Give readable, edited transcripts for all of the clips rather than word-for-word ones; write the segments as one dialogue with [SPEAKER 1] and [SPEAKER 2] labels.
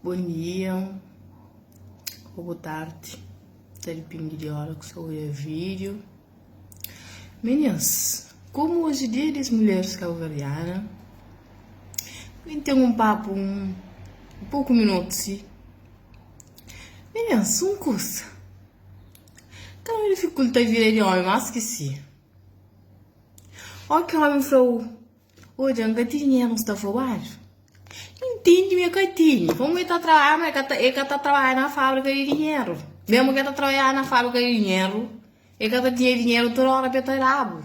[SPEAKER 1] Bon dia ou bo tardi, ta dipindi di ora ki sa odja vídeo. Meninas, komu oji dia des mulheres kabuverdiana, N ten un papu un poku minutu si. Meninas, un kusa, ka nu difikulta vida di omi mas ki si. Ó ki omi fla-u. Odja, N ka tene dinheru, N sta frobadu. Ntende ma e ka tene. Komu e ta trabadja, ma e ka ta, e ka ta trabadja na fábrika di dinheru. Mesmu ki e ta trabadja na fábrika di dinheru, e ka ta tinha dinheru tudu óra pa e ta da-bu.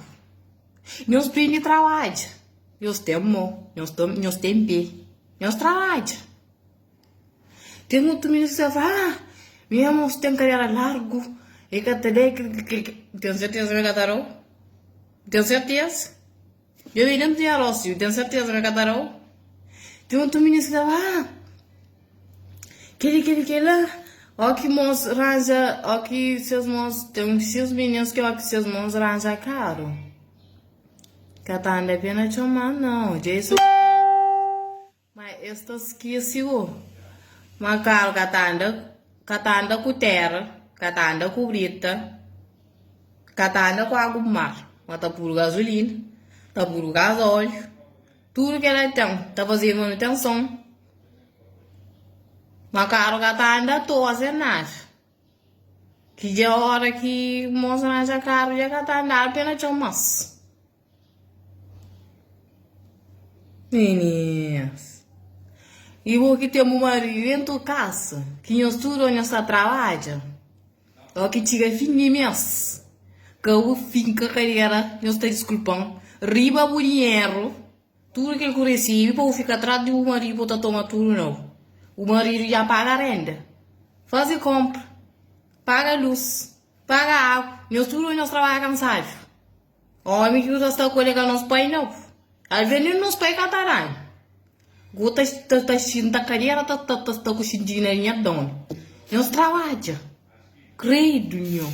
[SPEAKER 1] Nhos prende trabadja. Nhos ten mô, nhos ta, nhos ten pé. Nhos trabadja. Ten otu mininu ki ta fla, ah, mi amos ten kabéla largu, e ka ta da, ten serteza ma e ka ta da-u? Ten serteza? Yo i dentu di aros, yu ten serteza ma ka ta dau. Ten otu mininu ki ta fla, ah, keli, keli, kela, ó ki mos ranja, ó ki ses mos, ten ses mininus ki ó ki ses mos ranja karu. Ka ta anda pé na txon mas nau, dja e so. Ma es ta skese go ma karu ka ta anda ka ta anda ku tera, ka ta anda ku brita, ka ta anda ku agu mar, ma ta puru gazulina, ta puru gazóliu, tudu kela ten, ta fazedu manutenson. Ma karu ka ta anda atoa sen nada. Ki dja ora ki mos ranja karu dja ka ta andadu pe na txon mas. Mininas, i bo ki ten bu maridu dentu kasa, ki nhos tudu ô nhos ta trabadja, ô ki txiga fin di mês, ka bu finka kadera, nhos ta diskulpa-m, riba bu dinheru, tudu kel ku risibi pa bu fika tras di bu maridu pa bu ta toma tudu nau. Bu maridu dja paga renda, faze konpra, paga lus, paga agu, nhos tudu ô nhos trabadja kansadu. Omi ki bu ta sta ku el é ka nos pai nau. Alvês nen nos pai ka ta da-nu. Bu ta ta xinta kadera ta ta ta sta ku xintidu na nha donu. Nhos trabadja. Kredu nho.